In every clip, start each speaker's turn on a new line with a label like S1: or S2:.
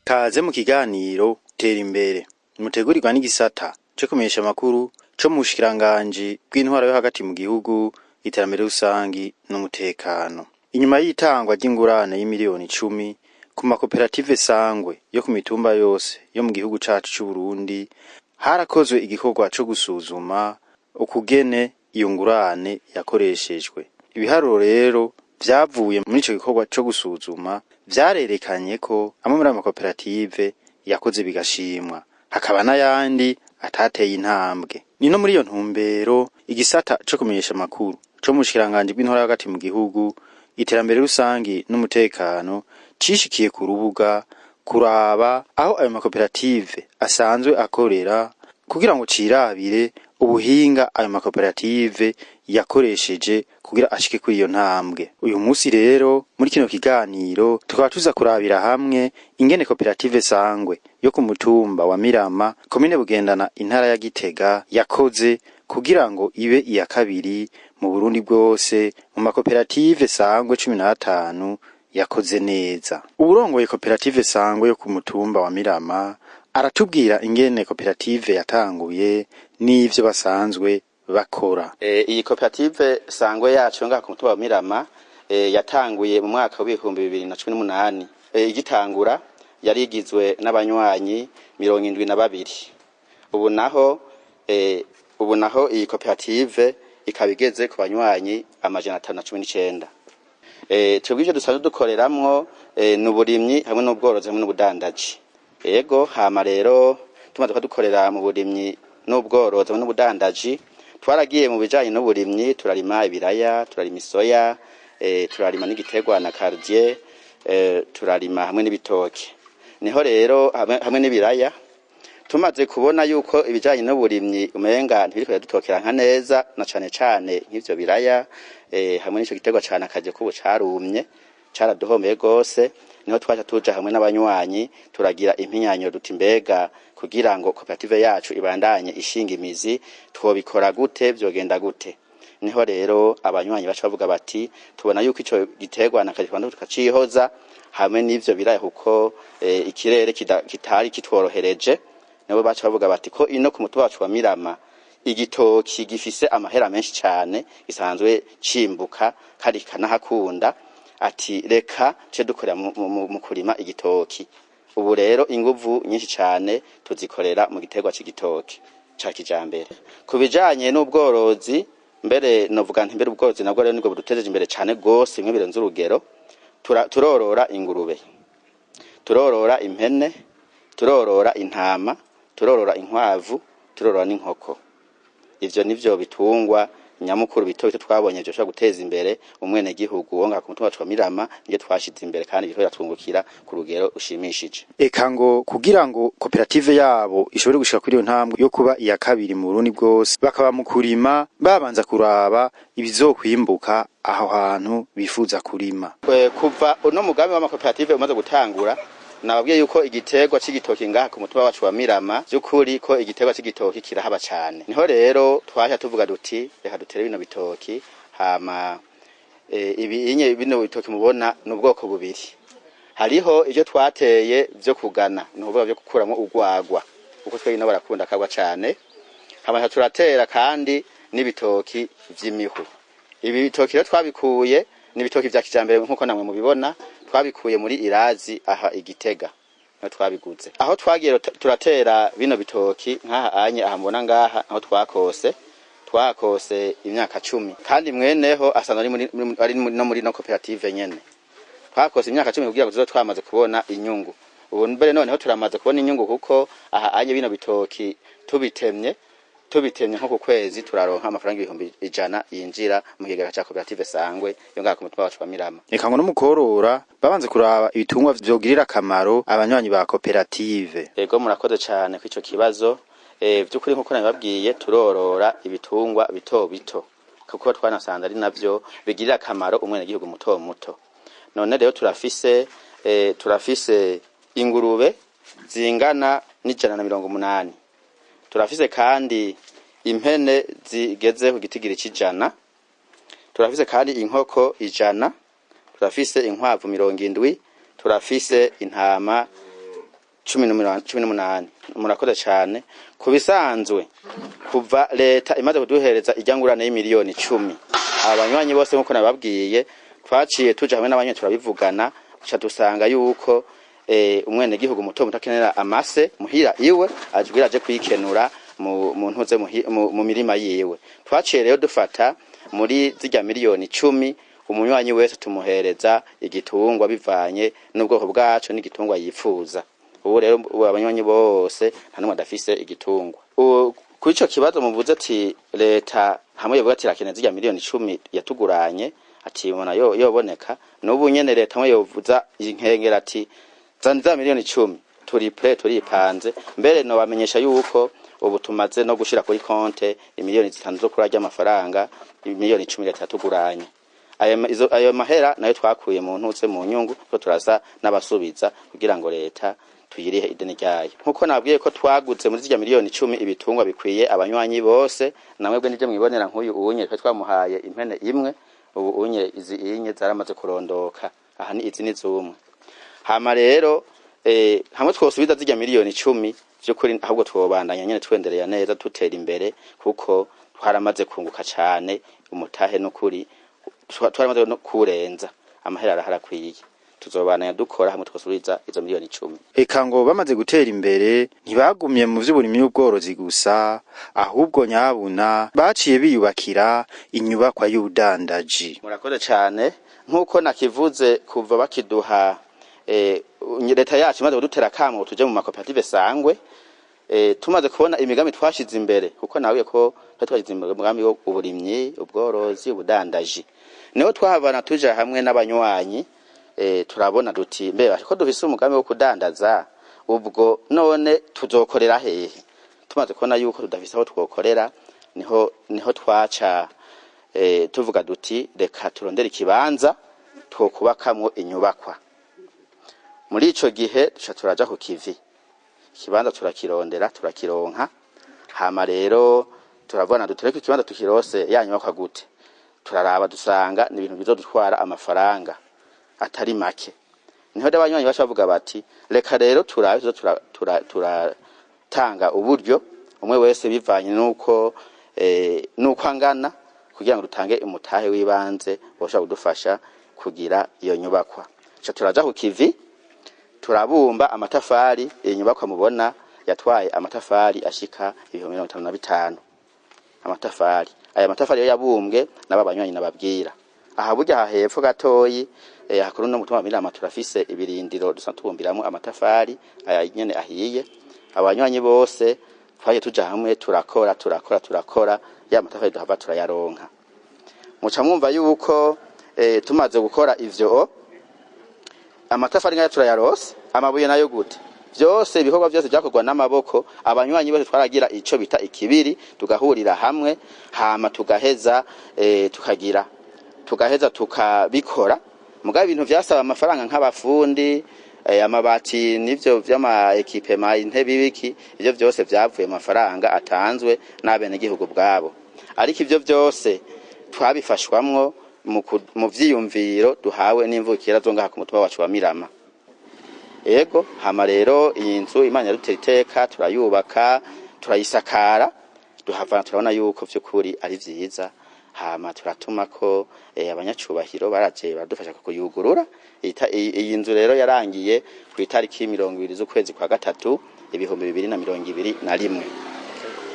S1: Kaze mu kiganiro Tera Imbere mutegurirwa n'igisata co kumenyesha amakuru co mu bushikiranganji bw'intwaro yo hagati mu gihugu, iterambere rusangi n'umutekano. Inyuma y'itangwa ry'ingurane y'imiliyoni 10 ku makoperative Sangwe yo ku mitumba yose yo mu gihugu cacu c'Uburundi, harakozwe igikorwa co gusuzuma ukugene iyo ngurane yakoreshejwe. Ibiharuro rero vyavuye muri ico gikorwa co gusuzuma vyarerekanye ko amwe muri ayo makoperative yakoze bigashimwa, hakaba n'ayandi atateye intambwe. Ni no muri iyo ntumbero igisata co kumenyesha amakuru co mu bushikiranganji bw'intwaro yo hagati mu gihugu, iterambere rusangi n'umutekano cishikiye ku rubuga kuraba aho ayo makoperative asanzwe akorera kugira ngo cirabire ubuhinga ayo makoperative yakoresheje kugira ashike kuri iyo ntambwe. Uyu musi rero muri kino kiganiro tukaba tuza kurabira hamwe ingene koperative Sangwe yo ku mutumba wa Mirama, komine Bugendana, intara ya Gitega yakoze kugira ngo ibe iya kabiri mu Burundi bwose mu makoperative Sangwe 15 yakoze neza. Uwurongoye koperative Sangwe yo ku mutumba wa Mirama aratubwira ingene koperative yatanguye n'ivyo basanzwe bakora.
S2: Iyi koperative Sangwe yacu ngaha ku mutumba wa Mirama yatanguye mu mwaka w'2018. Igitangura yari igizwe n'abanywanyi 72. Ubu naho iyi koperative ikaba igeze ku banywanyi 519. Twebwe ivyo dusanzwe dukoreramwo ni uburimyi hamwe n'ubworozi hamwe n'ubudandaji. Ego, hama rero tumaze kudukorera mu burimyi n'ubworozi hamwe n'ubudandaji, twaragiye mu bijanye n'uburimyi, turarima ibiraya, turarima isoya, turarima n'igiterwa na kardier, turarima hamwe n'ibitoke. Niho rero hamwe n'ibiraya, tumaze kubona yuko ibijanye n'uburimyi umenga ntibiriko biradutokera nka neza, na cane cane nk'ivyo biraya hamwe n'ico giterwa cane akaje kubu carumye, caraduhombeye gose. Niho twaca tuja hamwe n'abanywanyi, turagira impinyanyo duti: mbega kugira ngo koperative yacu ibandanye ishinga imizi twobikora gute, vyogenda gute? Niho rero abanywanyi baca bavuga bati: tubona yuko ico giterwa na kaje tukacihoza hamwe n'ivyo biraya, kuko ikirere kitari kitworohereje. Nabo baca bavuga bati ko ino ku mutumba wacu wa Mirama igitoki gifise amahera menshi cane, gisanzwe cimbuka kandi kikanahakunda, ati reka ce dukorera mu kurima igitoki. Ubu rero inguvu nyinshi cane tuzikorera mu giterwa c'igitoki ca kijambere. Ku bijanye n'ubworozi, mbere novuga nti mbere ubworozi nabwo rero nibwo budutejeje imbere cane gose, bimwe birenze urugero. Turorora ingurube, turorora impene, turorora intama, turorora inkwavu, turorora n'inkoko. Ivyo nivyo bitungwa nyamukuru bito bito twabonye byoshobora guteza imbere umwenegihugu wo ngaha ku mutumba wacu wa Mirama. Nivyo twashize imbere kandi biriko biratwungukira ku rugero rushimishije.
S1: Eka ngo kugira ngo koperative yabo ishobore gushika kuri iyo ntambwe yo kuba iya kabiri mu Burundi bwose, bakaba mu kurima babanza kuraba ibizokwimbuka aho hantu bifuza kurima.
S2: Kuva uno mugambi w'amakoperative umaze gutangura, nababwiye yuko igiterwa c'igitoki ngaha ku mutumba wacu wa Mirama, vy'ukuri ko igiterwa c'igitoki kirahaba cane. Niho rero twaca tuvuga duti: reka dutere bino bitoki. Hama ibi inye bino bitoki mubona ni ubwoko bubiri. Hariho ivyo twateye vyo kugana, ni ukuvuga vyo gukuramwo urwagwa, kuko twebwe ino barakunda akagwa cane. Hama turatera kandi n'ibitoki vy'imihu. Ibi bitoki rero twabikuye, ni ibitoki vya kijambere nkuko namwe mubibona, twabikuye muri Irazi aha Igitega niho twabiguze. Aho twagiye turatera bino bitoki nk'aha anye aha mubona ngaha, aho twakose imyaka 10, kandi mweneho asanzwe ari no muri no koperative nyene. Twakose imyaka 10 kugira ngo tuze twamaze kubona inyungu. Ubu mbere noneho turamaze kubona inyungu, kuko aha anye bino bitoki tubitemye nko ku kwezi turaronka amafaranga 100,000 yinjira mu kigega ca koperative Sangwe yo ngaha ku mutumba wacu wa Mirama.
S1: Eka ngo no mu korora babanze kuraba ibitungwa vyogirira akamaro abanywanyi ba koperative.
S2: Ego, murakoze cane kw'ico kibazo. Vy'ukuri nkuko nabibabwiye, turorora ibitungwa bito bito kuko twanasanze ari navyo bigirira akamaro umwenegihugu muto muto. None rero turafise ingurube zingana n'180, turafise kandi impene zigeze ku gitigiri c'100, turafise kandi inkoko 100, turafise inkwavu 70, turafise intama 18. Murakoze cane. Ku bisanzwe, kuva leta imaze kuduhereza irya y'imiliyoni 10, abanywanyi bose, nkuko nababwiye, twaciye tuja hamwe n'abanywanyi turabivugana, duca dusanga yuko umwenegihugu muto muto akenera amase muhira iwe ajwira aje kwikenura mu ntuze mu mirima yiwe. Twaciye rero dufata muri zirya miliyoni 10, umunywanyi wese tumuhereza igitungwa bivanye n'ubwoko bwaco n'igitungwa yifuza. Ubu rero ubu abanywanyi bose nta n'umwe adafise igitungwa. Kuri ico kibazo muvuze ati leta hamwe yovuga ati irakeneye zirya miliyoni 10 yatuguranye, ati ubona yo yoboneka, n'ubu nyene leta hamwe yovuza inkengera ati zana za miliyoni 10, turi prêts, turipanze. Mbere nobamenyesha yuko ubu tumaze no gushira kuri konte imiliyoni 5 zo kurarya amafaranga imiliyoni 10 leta yatuguranye. Ayo mahera nayo twakuye mu ntutse mu nyungu ko turasa n'abasubiza kugira ngo leta tuyirihe ideni ryayo. Nkuko nabwiye ko twaguze muri zirya miliyoni 10 ibitungwa bikwiye abanywanyi bose, namwebwe nivyo mwibonera. Nk'uyu unye twari twamuhaye impene imwe, ubu unye izi inye zaramaze kurondoka, aha ni izi ni zumwe. Hama rero hamwe twosubiza zirya miliyoni 10, vy'ukuri ahubwo twobandanya nyene twendereya neza, dutera imbere, kuko twaramaze kunguka cane. Umutahe n'ukuri twaramaze no kuwurenza, amahera araharakwiye, tuzobandanya dukora hamwe twosubiza izo miliyoni 10.
S1: Eka ngo bamaze gutera imbere ntibagumye mu vy'uburimyi n'ubworozi gusa, ahubwo nyabuna baciye biyubakira inyubakwa y'ubudandaji.
S2: Murakoze cane. Nk'uko nakivuze, kuva bakiduha leta yacu imaze kudutera akamo tuje mu makoperative sangwe, tumaze kubona imigambi twashize imbere, kuko nawe ko twari twashize imbere umugambi wo uburimyi, ubworozi, ubudandaji, niho twahavana tuja hamwe n'abanywanyi, turabona duti mbe ko dufise umugambi wo kudandaza, ubwo none tuzokorera hehe? Tumaze kubona yuko tudafise aho twokorera, niho twaca tuvuga duti reka turondere ikibanza twokubakamwo inyubakwa. Muri ico gihe duca turaja ku kivi, ikibanza turakirondera, turakironka. Hama rero turabona duti reka ikibanza tukirose, ya nyubakwa gute? Turaraba dusanga ni ibintu bizodutwara amafaranga atari make. Niho rero abanywanyi baca bavuga bati reka rero turabe tuzo turatanga uburyo, umwe wese bivanye nuko angana, kugira ngo dutange umutahe w'ibanze woshobora kudufasha kugira iyo nyubakwa. Ca turaja ku kivi, turabumba amatafari. Iyi nyubakwa mubona yatwaye amatafari ashika 55,000 amatafari. Aya matafari yo yabumbwe n'aba banywanyi nababwira. Aha burya aha hepfo gatoyi, hakuru no mutumwa Mirama, turafise ibirindiro dusanzwe tubumbiramwo amatafari aya nyene ahiye. Abanywanyi bose twaje tuja hamwe, turakora, turakora, turakora, ya matafari duhava turayaronka. Muca mwumva yuko tumaze gukora ivyo, amatafari ngayo turayarose, amabuye nayo gute? Vyose, ibikorwa vyose vyakorwa n'amaboko. Abanywanyi bose twaragira ico bita ikibiri, tugahurira hamwe, hama tugaheza tukagira tugaheza tukabikora. Mugabo ibintu vyasaba amafaranga nk'abafundi, amabati n'ivyo vy'ama équipements, intebe, ibiki, ivyo vyose vyavuye mu mafaranga atanzwe n'abenegihugu bwabo. Ariko ivyo vyose twabifashwamwo mu vyiyumviro duhawe n'imvukira zo ngaha ku mutumba wacu wa Mirama. Ego, hama rero iyi nzu Imana yadutera iteka, turayubaka, turayisakara, duhavana turabona yuko vy'ukuri ari vyiza. Hama turatuma ko abanyacubahiro baraje baradufasha kuyugurura. Iyi nzu rero yarangiye ku itariki 20 z'ukwezi kwa gatatu 2021.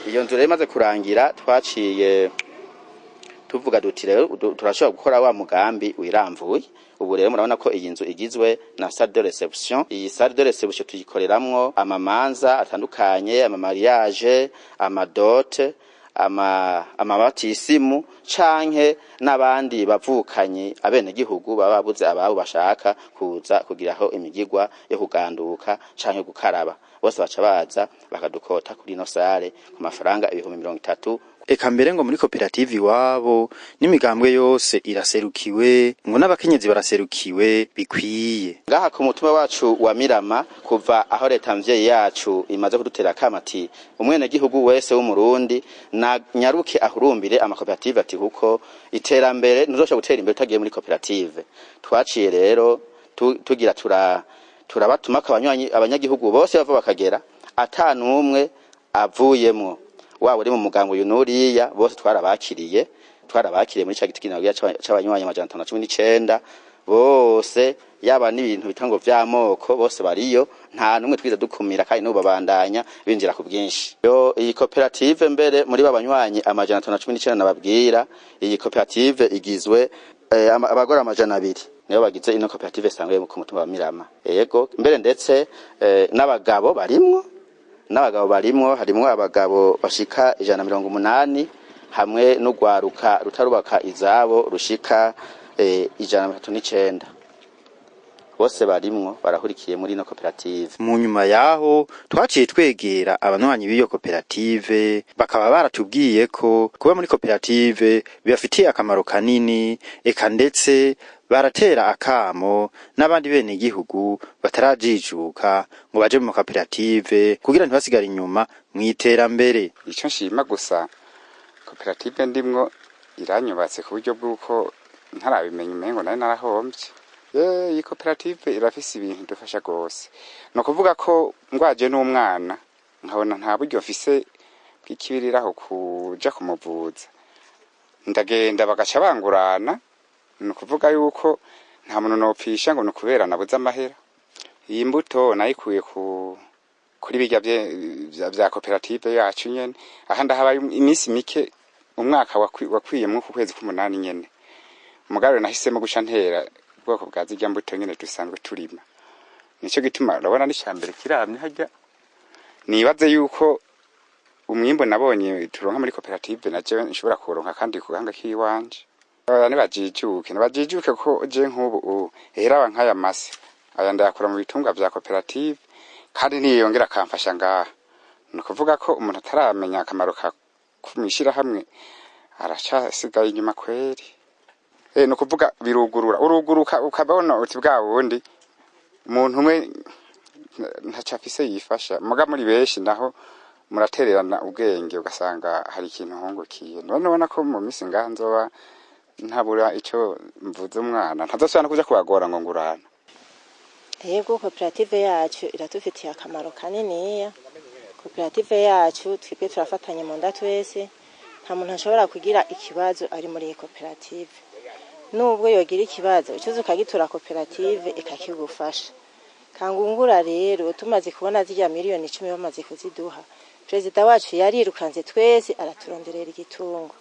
S2: Iyo nzu rero imaze kurangira, twaciye tuvuga duti rero turashobora gukora wa mugambi wiramvuye. Ubu rero murabona ko iyi nzu igizwe na salle de réception. Iyi salle de réception tuyikoreramwo amamanza atandukanye, ama mariage, ama dot, amabatisimu canke n'abandi bavukanyi abenegihugu baba babuze ababo bashaka kuza kugiraho imigigwa yo kuganduka canke gukaraba, bose baca baza bakadukota kuri ino sare ku mafaranga 30,000.
S1: Eka mbere ngo muri koperative iwabo n'imigambwe yose iraserukiwe, ngo n'abakenyezi baraserukiwe bikwiye.
S2: Ngaha ku mutumba wacu wa Mirama, kuva aho leta mvyeyi yacu imaze kudutera kamati umwenegihugu wese w'Umurundi na nyaruke ahurumbire amakoperative, ati kuko iterambere ntuzoshobora gutera imbere utagiye muri koperative. Twaciye rero tugira turabatumako abanywanyi, abanyagihugu bose bava bakagera, ata n'umwe avuyemwo, waba uri mu mugambo uyu n'uriya, bose twarabakiriye. Twarabakiriye muri ca giti c'abanywanyi 519 bose, yaba n'ibintu bitango vy'amoko, bose bariyo, nta n'umwe twize dukumira, kandi n'ubu babandanya binjira ku bwinshi. Yo iyi koperative mbere muri babanywanyi 519 nababwira, iyi koperative igizwe abagore 200 nibo bagize ino koperative isanzwe ku mutumba wa Mirama. Yego, mbere ndetse n'abagabo barimwo, n'abagabo barimwo, harimwo abagabo bashika 180 hamwe n'urwaruka rutarubaka izabo rushika 139, bose barimwo, barahurikiye muri ino koperative.
S1: Mu nyuma yaho twaciye twegera abanywanyi b'iyo koperative, bakaba baratubwiye ko kuba muri koperative bibafitiye akamaro kanini, eka ndetse baratera akamo n'abandi bene igihugu batarajijuka ngo baje mu makoperative kugira ntibasigare inyuma mw'iterambere.
S3: Icyo nshima gusa, koperative ndimwo iranyubatse ku buryo bw'uko ntarabimenya umengo nari narahombye. Iyi koperative irafise ibintu idufasha rwose. Ni ukuvuga ko ngwaje n'umwana nkabona nta buryo mfise bw'ikibiriraho kuja kumuvuza, ndagenda bagaca bangurana. Ni ukuvuga yuko nta muntu nopfisha ngo ni ukubera nabuze amahera. Iyi mbuto nayikuye kuri birya vya koperative yacu nyene. Aha ndahabaye iminsi mike, umwaka wakwiyemwo ku kwezi k'umunani nyene. Mugabo nahisemo guca ntera ubwoko bwa zirya mbuto nyene dusanzwe turima. Nico gituma urabona n'ishambere kiramye harya. Nibaze yuko umwimbu nabonye turonka muri koperative na jewe nshobora kuronka kandi ku gahanga k'iwanje. Nibajijuke, nibajijuke ko je nk'ubu heraba nk'aya mase aya ndayakura mu bitungwa vya koperative, kandi niyongera akamfasha ngaha. Ni ukuvuga ko umuntu ataramenya akamaro ka kumwishirahamwe aracasigaye inyuma kweri. Ni ukuvuga birugurura, uruguruka ukabona uti bwa wundi umuntu umwe ntaco afise yifasha, muga muri benshi naho muratererana ubwenge, ugasanga hari ikintu uhungukiye. None ubona ko mu misi ngaha nzoba ntabura ico mvuze umwana, ntazosubira no kuja kubagora ngo ngurana.
S4: Yego, koperative yacu iratufitiye akamaro kaniniya. Koperative yacu twebwe turafatanye mu nda twese, nta muntu ashobora kugira ikibazo ari muri iyi koperative. Nubwo yogira ikibazo, ucuza ukagitura koperative ikakigufasha. Kangungura rero tumaze kubona zirya 10 miliyoni bamaze kuziduha, perezida wacu yarirukanze twese araturonderera igitungo.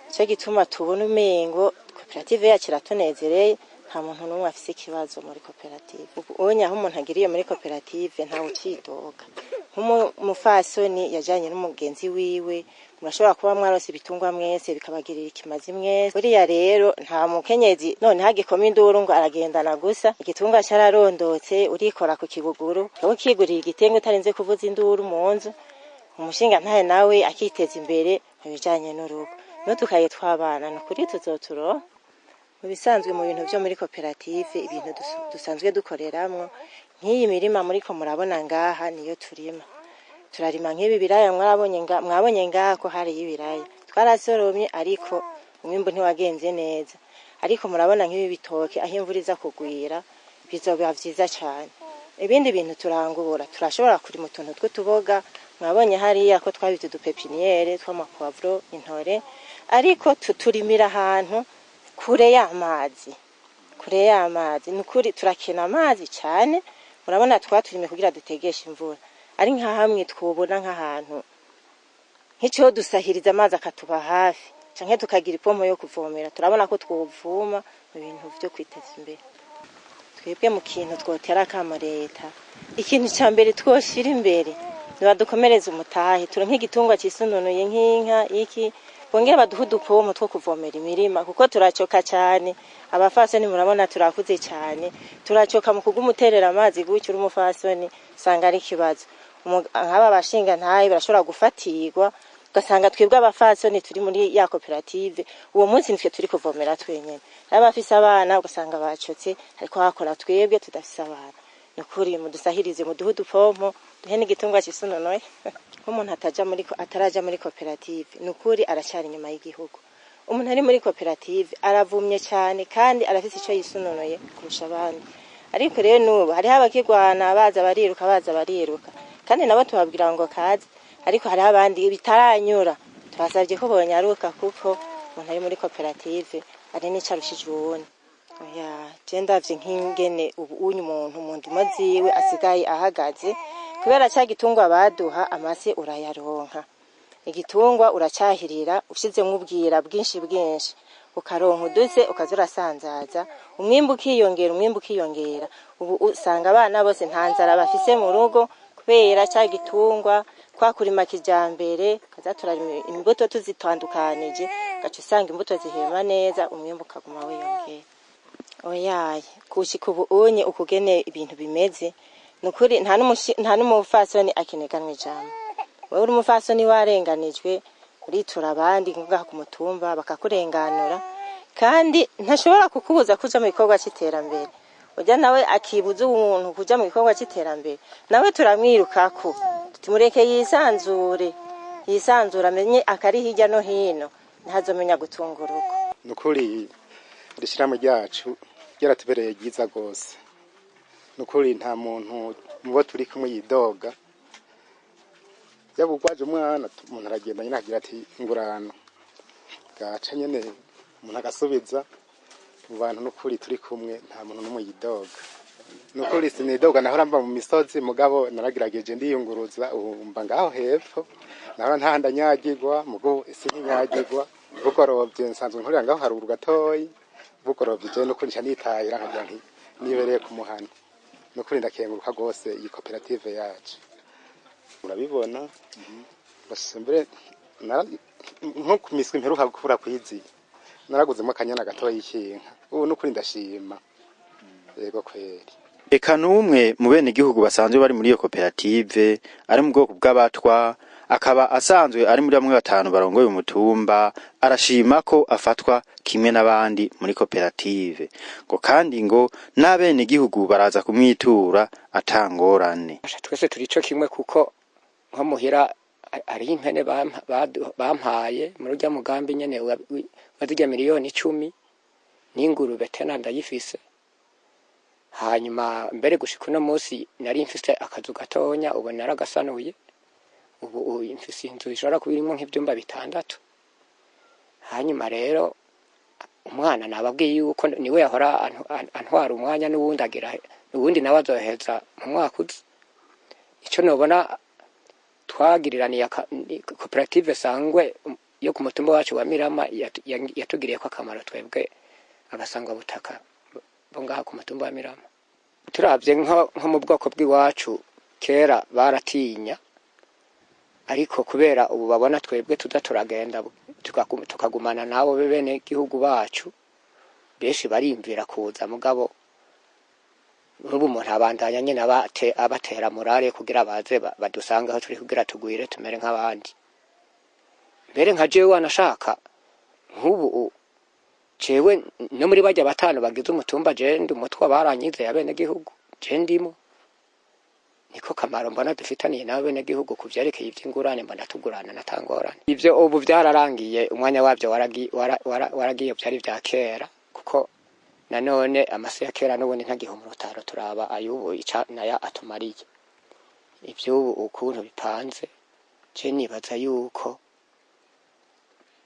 S4: Nico gituma tubona umengo koperative yacu iratunezereye, nta muntu n'umwe afise ikibazo muri koperative. Ubu unye aho umuntu agiriye muri koperative ntawe ucidoga. Nk'umufasoni yajanye n'umugenzi wiwe, murashobora kuba mwarose ibitungwa mwese bikabagirira ikimazi mwese. Buriya rero nta mukenyezi none hagikoma induru ngo aragendana gusa, igitungwa cararondotse, urikora ku kibuguru, ukaba ukigurira igitenge utarinze kuvuza induru mu nzu, umushinga ntahe nawe akiteza imbere mu bijanye n'urugo. N'utukaye tw'abana ni ukuri tuzoturonka. Mu bisanzwe mu bintu vyo muri koperative, ibintu dusanzwe dukoreramwo, nk'iyi mirima muriko murabona ngaha niyo turima. Turarima nk'ibi biraya mwabonye ngaha ko hari ibiraya twarasoromye, ariko umwimbu ntiwagenze neza. Ariko murabona nk'ibi bitoke, aho imvura iza kugwira bizoba vyiza cane. Ibindi bintu turangura, turashobora kurima utuntu tw'utuboga. Mwabonye hariya ko twabitse udupépinière tw'amapoivron, intore, ariko tuturimira ahantu kure y'amazi, kure y'amazi. Ni ukuri turakena amazi cane. Murabona twaturimye kugira dutegeshe imvura, ari nka hamwe twobona nk'ahantu nk'ico dusahiriza amazi akatuba hafi, canke tukagira ipompo yo kuvomera, turabona ko twovuma mu bintu vyo kwiteza imbere. Twebwe mu kintu twotera akamo leta, ikintu ca mbere twoshira imbere Nibadukomereze umutahe, turonke igitungwa cisununuye nk'inka iki, bongere baduhe udupompo two kuvomera imirima, kuko turacoka cyane. Abafasoni murabona turakuze cyane, turacoka mu kugumuterera amazi gutyo. Uri umufasoni usanga ari ikibazo. Nk'aba bashinga ntaye barashobora gufatirwa, ugasanga twebwe abafasoni turi muri ya koperative uwo munsi nitwe turi kuvomera twenyene. N'abafise abana ugasanga bacotse, ariko hakora twebwe tudafise abana. Nukuri mudusahirize, muduhe udupompo, duhe n'igitungwa cisununuye. Nk'umuntu ataja muri ataraja muri koperative, nukuri aracyari inyuma y'igihugu. Umuntu ari muri koperative aravumye cyane kandi arafise ico yisununuye kurusha abandi. Ariko rero n'ubu hariho abakigwana, baza bariruka, baza bariruka, kandi nabo tubabwira ngo kaze, ariko hariho abandi bitaranyura. Tubasabye ko bonyaruka, kuko umuntu ari muri koperative ari n'ico arushije uwundi. Oya, je ndavye nk'ingene ubu unyu umuntu mu ndimo ziwe asigaye ahagaze kubera ca gitungwa baduha, amase urayaronka, igitungwa uracyahirira, ushizemwo ubwira bwinshi bwinshi, ukaronka uduse, ukaza urasanzaza, umwimbu ukiyongera, umwimbu ukiyongera. Ubu usanga abana bose nta nzara bafise mu rugo kubera ca gitungwa, kwa kurima kijambere, kaza turarima imbuto tuzitandukanije, ugaca usanga imbuto zihema neza, umwimbu ukaguma wiyongera. Oyaye, kushika ubu unye ukugene ibintu bimeze, nukuri nta n'umufasoni akineganwa ijambo. Wewe uri umufasoni warenganijwe, uritura abandi ngaha ku mutumba bakakurenganura, kandi ntashobora kukubuza kuja mu gikorwa c'iterambere. Urya nawe akibuza umuntu kuja mu gikorwa c'iterambere, nawe turamwirukako, tumureke yisanzure, yisanzure, amenye akari hirya no hino, ntazomenya gutunga urugo.
S3: Nukuri iri shyirahamwe ryacu ryaratubereye ryiza rwose. Nukuri nta muntu mu bo turi kumwe yidoga. Yaba urwaje umwana, umuntu aragenda nyine akagira ati ingurano, gaca nyene umuntu agasubiza mu bantu. Nukuri turi kumwe nta muntu n'umwe yidoga. Nukuri sinidoga. Nahora mba mu misozi, mugabo naragerageje ndiyunguruza, ubu mba ngaho hepfo. Nahora ntahanda nyagirwa, mugo sinkinyagirwa. Bugorovye nsanzwe nkorera ngaho haruguru gatoyi. Bugorovye je nukuri nca nitahira, nkagira nti nibereye ku muhana. Nukuri ndakenguruka rwose iyi koperative yacu. Murabibona bose mbere nko ku miswi mperuka gukura kwizi, naraguzemo akanyana gatoyi k'inka. Ubu nukuri ndashima, yego kweri.
S1: Eka n'umwe mu bene igihugu basanzwe bari muri iyo koperative ari mu bwoko bw'abatwa, akaba asanzwe ari muri bamwe batanu barongoye umutumba, arashima ko afatwa kimwe n'abandi muri koperative, ngo kandi ngo n'abene igihugu baraza kumwitura atangorane.
S5: Twese turi cyo kimwe, kuko nko muhira hariho impene bampaye muri urya mugambi nyene wa zirya miliyoni 10, n'ingurube tena ndayifise. Hanyuma mbere gushika uno munsi nari mfise akazu gatonya, ubu naragasanuye, ubu mfise inzu ishobora kuba irimwo nk'ivyumba bitandatu. Hanyuma rero umwana nababwiye yuko niwe yahora antwara umwanya, n'uwundi agira, uwundi nawe azoheza mu mwaka uza. Ico nobona twagiriraniye koperative Sangwe yo ku mutumba wacu wa Mirama yatugiriyeko akamaro twebwe abasangwa butaka bo ngaha ku mutumba wa Mirama. Turavye nko mu bwoko bw'iwacu, kera baratinya, ariko kubera ubu babona twebwe tuza turagenda tukagumana nabo bene gihugu bacu, benshi barimvira kuza. Mugabo n'ubu umuntu abandanya nyene abatera morale kugira baze badusange aho turi, kugira tugwire tumere nk'abandi. Mbere nka jewe wanashaka nk'ubu jewe no muri barya batanu bagize umutumba, je ndi umutwa, baranyizeye abene gihugu, je ndimo. Niko kamaro mbona dufitaniye nabo bene gihugu ku vyerekeye ivy'ingurane, mbona tugurana natangorane. Ivyo ubu vyararangiye, umwanya wavyo waragiye, vyari vya kera, kuko nanone amase ya kera n'ubundi ntagihuma urutaro. Turaba ay'ubu ica nayo atumariye. Ivy'ubu ukuntu bipanze, je nibaza yuko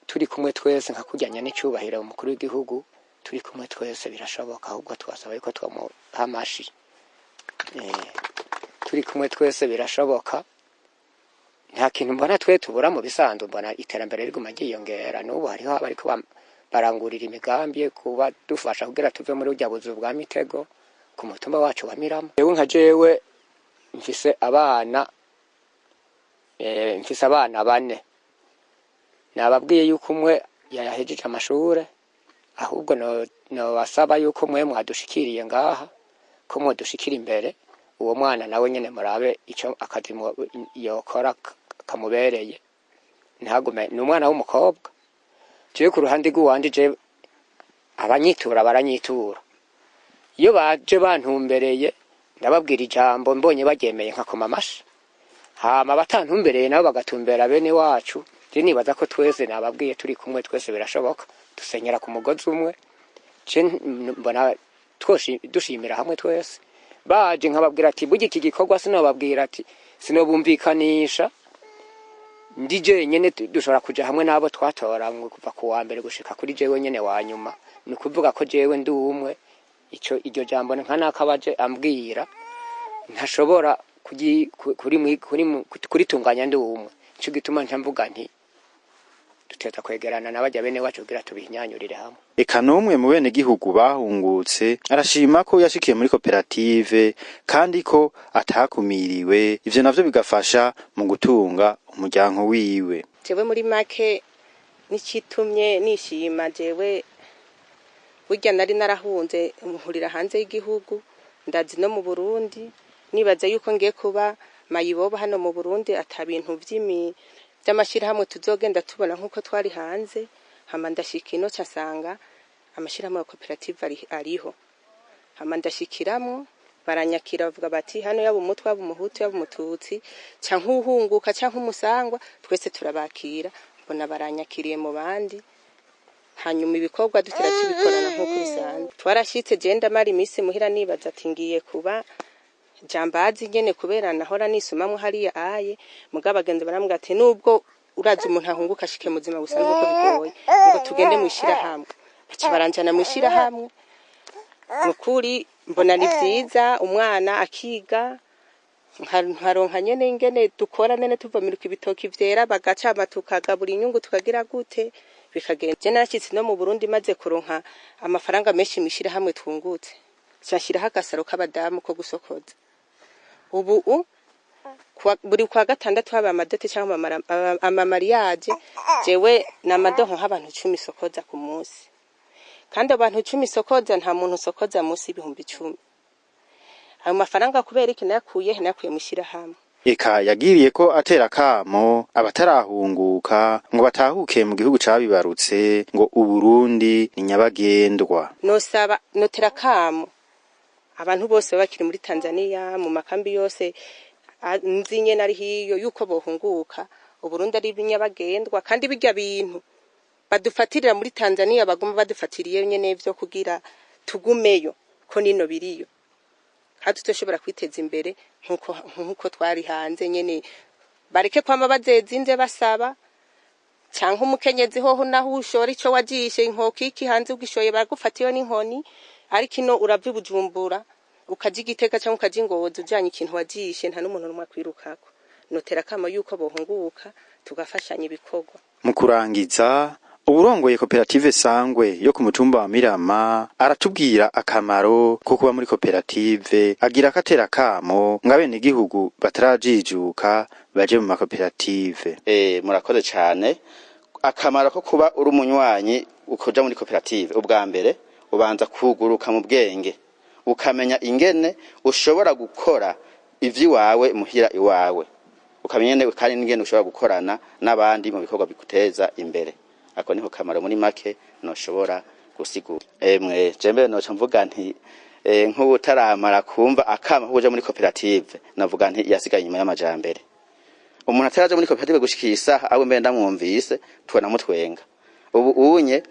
S5: turi kumwe twese nka kurya n'icubahiro umukuru w'igihugu, turi kumwe twese birashoboka. Ahubwo twasaba yuko twamuha amashi. Turi kumwe twese birashoboka. Nta kintu mbona twe tubura mu bisanzwe. Mbona iterambere riguma ryiyongera. N'ubu hariho abariko barangurira imigambi yo kuba dufasha kugira tuve muri burya buzu bwa mitego ku mutumba wacu wa Mirama. Jewe nka jewe mfise abana. Mfise abana bane, nababwiye yuko umwe yayahejeje amashure, ahubwo nobasaba yuko mwe mwadushikiriye ngaha ko mwodushikira imbere, uwo mwana nawe nyene murabe ico akazi yokora kamubereye, ntagume. Ni umwana w'umukobwa. Jewe ku ruhande rw'iwanje, je abanyitura baranyitura, iyo baje bantumbereye ndababwira ijambo, mbonye baryemeye nkakoma amashi, hama batantumbereye nabo bagatumbera bene wacu. Je nibaza ko twese, nababwiye, turi kumwe twese birashoboka, dusenyera ku mugozi umwe. Je mbona dushimira hamwe twese. Baje nkababwira ati burya iki gikorwa sinobabwira ati sinobumvikanisha ndi jenyene, dushobora kuja hamwe n'abo twatoranywe kuva ku wa mbere gushika kuri jewe nyene wa nyuma. Ni ukuvuga ko jewe ndi umwe, ico iryo jambo nka nakabaje ambwira ntashobora kuritunganya ndi umwe. Nico gituma nca mvuga nti duteza kwegerana n'abajya bene wacu kugira tubihinyanyurire hamwe.
S1: Eka n'umwe mu benegihugu bahungutse arashima ko yashikiye muri koperative kandi ko atakumiriwe, ivyo navyo bigafasha mu gutunga umuryango wiwe.
S6: Jewe muri make n'ikitumye nishima, jewe burya nari narahunze nkurira hanze y'igihugu, ndazi no mu Burundi, nibaza yuko ngiye kuba mayibobo hano mu Burundi, ata bintu vy'amashirahamwe tuzogenda tubona nk'uko twari hanze. Hama ndashika ino casanga amashirahamwe ya koperative ariho, hama ndashikiramwo, baranyakira, bavuga bati hano yaba umutwa, yaba umuhutu, yaba umututsi, canke uwuhunguka canke umusangwa, twese turabakira. Mbona baranyakiriye mu bandi, hanyuma ibikorwa dutera tubikorana nk'uko bisanzwe. Twarashitse, je ndamara iminsi muhira nibaza ati ngiye kuba jambazi nyene, kubera nahora nisumamwo hariya aye. Mugabo abagenzi barambwira ati nubwo urazi umuntu ahunguka ashike muzima gusa nuko bigoye, ngo tugende mw'ishirahamwe. Baca baranjana mw'ishirahamwe. Nukuri mbona ni vyiza, umwana akiga, nkaronka nyene ingene dukora nene, tuvomerwa ibitoki vyera bagacama, tukagabura inyungu, tukagira gute, bikagenda. Je narashitse no mu Burundi maze kuronka amafaranga menshi mw'ishirahamwe twungutse, nca nshiraho agasaro k'abadamu ko gusokoza. Ubu buri kwa gatandatu haba amadote cyangwa amamariyaje, jewe namadonko nk'abantu 10 sokoza ku munsi, kandi abantu 10 sokoza nta muntu usokoza munsi y'10,000. Ayo mafaranga kubera iki nayakuye? Nayakuye mw'ishirahamwe.
S1: Eka yagiriye ko atera kamo abatarahunguka ngo batahuke mu gihugu cabibarutse, ngo Uburundi ni nyabagendwa.
S6: Nosaba, notera kamo abantu bose baba bakiri muri Tanzania, mu makambi yose nzi nyene ari hiyo, yuko bohunguka. Uburundi ari nyabagendwa, kandi birya bintu badufatirira muri Tanzania baguma badufatiriye nyene vyo kugira tugumeyo, ko nino biriyo kandi tutoshobora kwiteza imbere nkuko twari hanze nyene. Bareke kwama bazezinze basaba, canke umukenyezi hoho naho ushora ico wajishe, inkoko iki hanze ugishoye baragufata iyo n'inkoni, ariko ino urava i Bujumbura ukaja Igitega canke ukaja Ingozi ujanye ikintu wajishe, nta n'umuntu n'umwe akwirukako. Notera akamo yuko bohunguka tugafashanya ibikorwa.
S1: Mu kurangiza, uwurongoye koperative Sangwe yo ku mutumba wa Mirama aratubwira akamaro ko kuba muri koperative, agira ko atera kamo ngo abenegihugu batarajijuka baje mu makoperative.
S2: Murakoze cyane. Akamaro ko kuba uri umunywanyi ukuja muri koperative, ubwa mbere ubanza kuguruka mu bwenge, ukamenya ingene ushobora gukora ivy'iwawe muhira iwawe, ukamenya ingene kandi n'ingene ushobora gukorana n'abandi mu bikorwa biguteza imbere. Ako niho kamaro muri make noshobora gusigura. Emwe jembe noca mvuga nti nk'ubutaramara kumva akama ko kuja muri koperative, navuga nti yasigaye inyuma y'amajambere. Umuntu ataraja muri koperative gushikira isaha abo mbere ndamwumvise tubona mutwenga. Ubu unye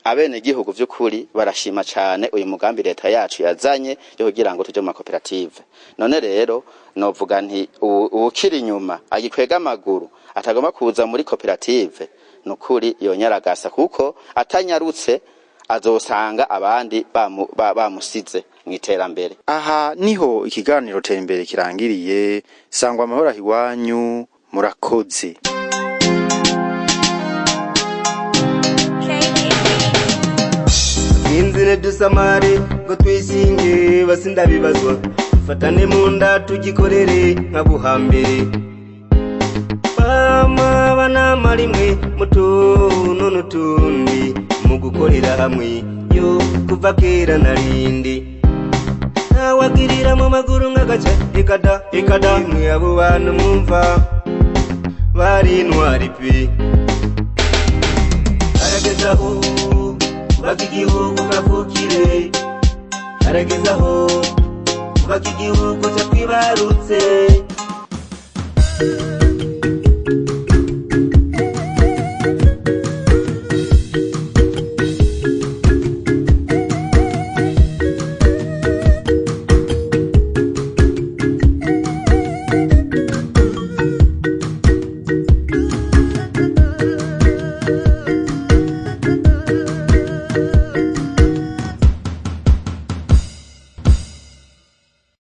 S2: abenegihugu vy'ukuri barashima cane uyu mugambi leta yacu yazanye yo kugira ngo tuje mu makoperative. None rero novuga nti uwukiri inyuma agikwega amaguru atagomba kuza muri koperative, nukuri yonyaragasa, kuko atanyarutse azosanga abandi bamusize mw'iterambere.
S1: Aha niho ikiganiro Tera Imbere kirangiriye. Sangwa amahoro aho iwanyu, murakoze.
S7: Inzire dusamare ngo twisinge basindabibazwa, dufatane mu nda tugikorere nka buhambere. Kanama rimwe mu tuntu n'utundi mu gukorera hamwe yo kuva kera narindi ntawagirira mu maguru nk'agace ikada ikada imwe abo bantu mwumva bari intwari pe. Harageze aho baka igihugu kavukire, harageze aho baka igihugu cyatwibarutse.